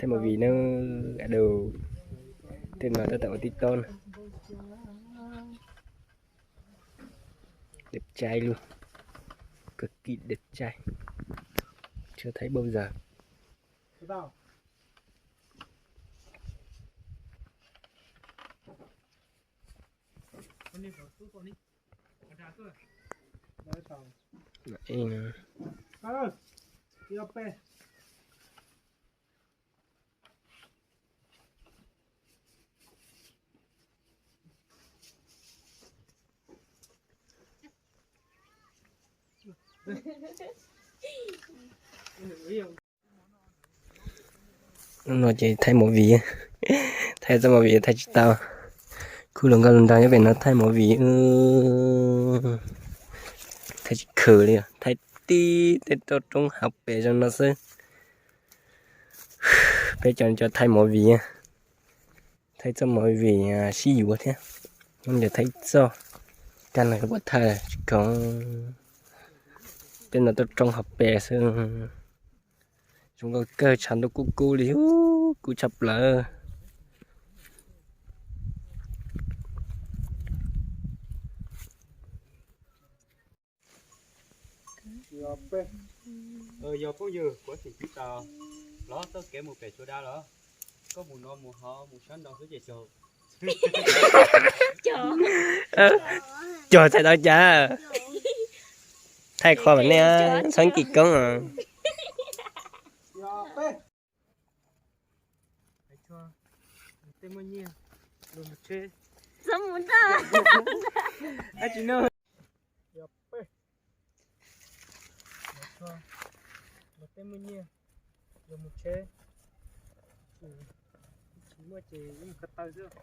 Thaij movie na, a đầu, tej no tab tom ua TikTok na. Đẹp trai luôn, cực kỳ đẹp trai, chưa thấy bao giờ. Hnub no ces thaij movie, thaij txoj movie thaij tsis tau. Khub hluas nkauj hluas nraug nyob pem no thaij movie, thaij tsis khwm li, thaij tib tej toj roob hauv pes zoo no xwb. Peb cov no cov thaij movie, thaij txoj movie sib yuav thiab. Ntawm thaij txoj, kag no puas thaij tsis khoom. Tej no toj roob hauv pes xwb. Zoo nkauj kawg, tshav ntuj kub kub li, kub tshaj plaws. Yog phooj ywg, kuv thim tsis tau los txoj kev mus pem Suav Dab los, koj mus no mus hov mus sab nrau xwb ces cog. Cog thaij tau cas? Thaij qhov mas nej txhob kis koob os. Tej muaj nyiaj luag mus tsheb. Txhob mus ntag. Ab tsis no. Luag tej muaj nyiaj luag mus tsheb. Tsis muaj ces mus ko taw xwb.